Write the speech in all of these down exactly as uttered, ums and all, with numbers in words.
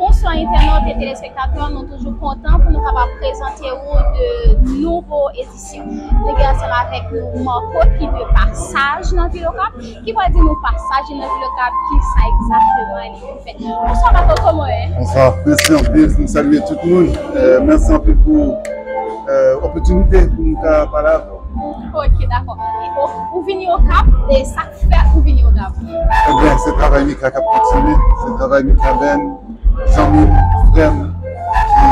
Bonswa entènot e telespektatè, nou toujou kontan pou nou kapab prezante ou de nouvo edisyon. Nou gen ansanm avèk nou Marco ki de pasaj nan vil Okap, ki pral di nou pasaj li nan vil Okap, ki sa egzakteman li vin fè. Bonswa Marco, kòman w ye? Bonswa, mèsi anpil, m salye tout moun. Euh, mèsi anpil pou euh, opòtinite pou m ka pale avè w. Ok, dakò. E ou, ou vini Okap, e sa k fè ou vini Okap? Ebyen, se travay Mika k ap kontinye, se travay Mikaben, zanmi m, frè m, ki,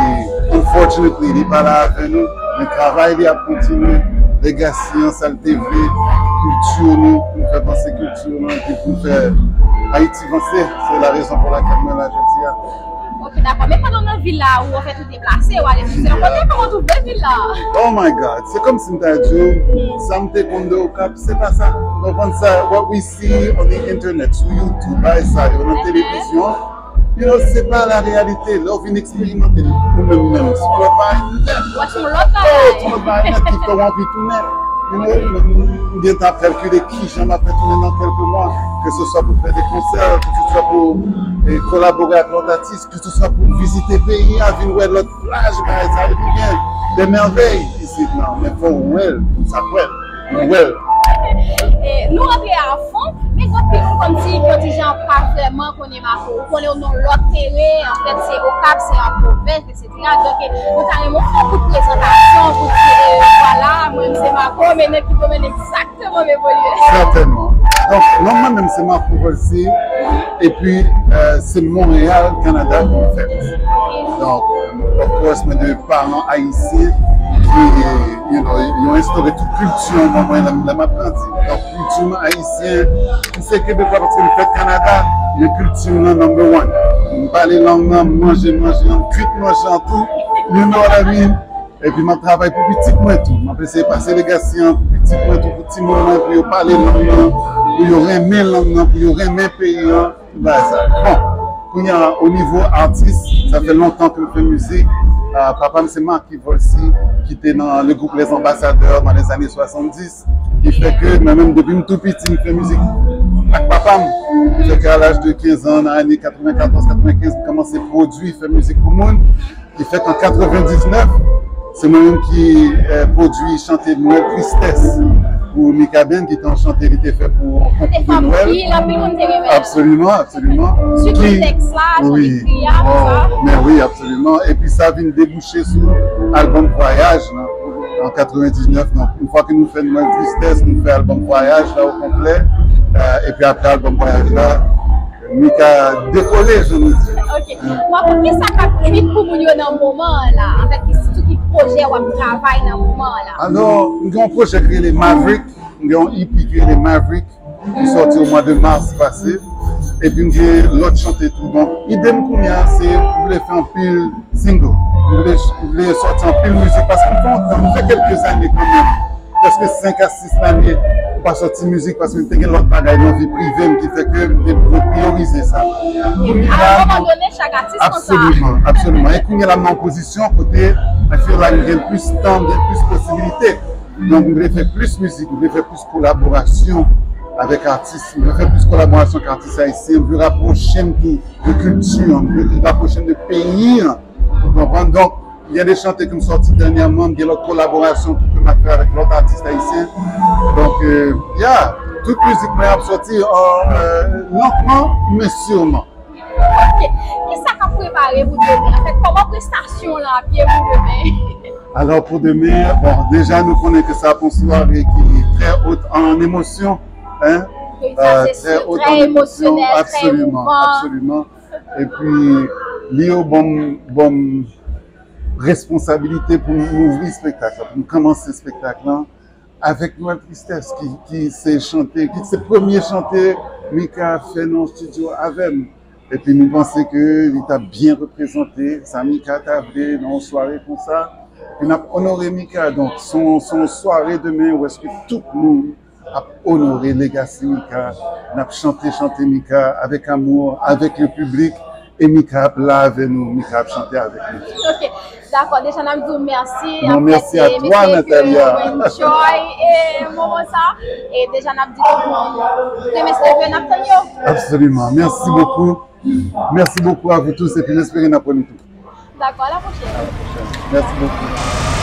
unfortunately, li pa la avè nou, men travay li ap kontinye, legacy an, sa l te vle, kilti nou, pou n fè vanse kilti nou, epi pou n fè Ayiti vanse. Se la rezon pou lakèl mwen la jodi a. Ok, dakò. Men pandan w nan vil la, ou anfèt ou deplase, ou ale plizyè kote, kòman w twouve vil la? Oh my God, se kòmsi m ta di w, sa m te konn de Okap, se pa sa. Ou konprann sa? What we see on the internet, sou YouTube, bagay sa yo, nan televizyon, you know, se pa la reyalite. Lè w vin eksperimante l ou menm menm, se yon lòt bagay nèt. Wè, se yon lòt bagay. Oh, se yon lòt bagay nèt ki fè w anvi tounen. You know, m gentan ap kalkile kijan m ap fè tounen nan kèlke mwa, ke se swa pou fè de konsè, ke se swa pou, eh, kolabore ak lòt atis, ke se swa pou vizite peyi a, vin wè lòt plaj, bagay sa yo, nou gen de mèvèy isit nan, men fò w wè l, pou sa kwè l, nou wè l. E, nou rantre a fon, men gen anpil moun kòmsi yon ti jan pa vrèman konnen Marco. Ou konnen w nan lòt teren, anfèt, se Okap, se an pwovens, etsetera. Donk, nou ta renmen w fè yon kout prezantasyon pou di, e, vwala, mwen, se Marco, men nan ki domèn egzakteman m evolye? Sètènman. Donk, non, mwen menm, se Marco Volcy, epi, euh, se Monreyal, Kanada, pou m fèt. Donk, of course, mwen de paran ayisyen ki, you know, yo enstore tout kilti an nan mwen lè, lè m ap grandi. Donk, kilti m ayisyen, m se Kebekwa paske m fèt Kanada, men kilti m nan number one. M pale lang nan, m manje manje an, m kwit manje an tou, you know what I mean? Epi m ap travay pou pitit mwen tou. M ap eseye pase legacy an pou pitit mwen tou, pou timoun mwen, pou yo pale lang nan, pou yo renmen lang nan, pou yo renmen peyi an. Bagay sa. Bon, kounye a, o nivo atis, sa fè lontan ke m fè mizik. Ah, papa m se Marky Volcy, ki te nan le group Les Ambassadeurs dans les années soixante-dix, ki fè ke mwen menm, depi m tou piti, m fè mizik ak papa m. Fè ke a laj de kenz an, nan ane katrevenkatòz, katrevenkenz, m kòmanse pwodui, fè mizik pou moun. Ki fèt an katrevendiznèf, se mwen menm ki, eh, pwodui chante Nwèl Tristès pou Mikaben, ki te yon chante li te fè pou konkou de Nwèl. Anpil moun te renmen. Absoliman, absoliman. Sitou tèks la, chante kri a, tout sa. Oh, men wi, absoliman. Epi sa vin debouche sou albòm Vwayaj lan, an katrevendiznèf. Donk, yon fwa ke nou fè Nwèl Tristès, nou fè albòm Vwayaj la o konplè. Eh, epi apre albòm Vwayaj la, Mika dekole, jan nou di. Ok. Marco, kisa k ap kwit pou moun yo nan moman an la? Anfèt, ki, sitou ki pwojè w ap travay nan moman an la? Alò, m gen yon pwojè ki rele Maverick, m gen yon E P ki rele Maverick, ki sòti o mwa de mas pase, epi m gen lòt chante tou. Donk, ide m kounye a, se m vle fè anpil single. M vle, m vle sòti anpil mizik, paske m fè yon tan, m fè kèlke zane kanmenm. Prèske senk a sis lane, m pa sòti mizik paske m te gen lòt bagay nan vi prive m ki fè ke m te priyorize sa. Kounye a, a yon moman done, chak atis konsa. Absoliman, absoliman. E kounye a la, m nan yon pozisyon kote I feel like m gen plis tan, m gen plis posibilite. Donk, m vle fè plis mizik, m vle fè plis kolaborasyon avèk atis, m vle fè plis kolaborasyon ak atis ayisyen, m vle rapwoche m tou de kilti an, m vle rapwoche m de peyi an. Ou konprann? Donk, gen de chante ke m sòti dènyèman, gen lòt kolaborasyon tou ke m ap fè avèk lòt atis ayisyen. Donk, euh, yeah, tout mizik mwen ap sòti, euh, euh, lantman, men siman. Ok. Kisa k ap prepare pou demen? Anfèt, kòman prestasyon lan ap ye pou demen? Alò, pou demen, bon, deja nou konnen ke sa ap yon sware ki trè haute en émotion, hein? Wi, sa se si, trè emosyonèl, trè emouvan. Absoliman, absoliman. Epi, li yo ban m, ban m responsabilite pou m ouvri espektak la, pou m kòmanse espektak lan avèk Nwèl Tristès, ki, ki se chante, ki se premye chante Mika fè nan estidyo avè m. Epi nou panse ke li t ap byen reprezante sa Mika ta vle nan yon sware konsa. Epi n ap onore Mika, donk se yon, se yon sware demen ou èske tout moun ap onore legasi Mika. N ap chante, chante Mika avèk amou, avèk le piblik. E Mika ap la avè nou, Mika ap chante avèk nou. Ok, dakò. Deja n ap di w mèsi. Non, mèsi a twa, Natalia. Enjoy e moman sa. E deja n ap di tout moun, demen si Dye vle, n ap tann yo. Absoliman. Mèsi bokou. Merci beaucoup à vous tous, epi m espere n ap wè nou tou. Dakò, a la pwochèn. Merci beaucoup.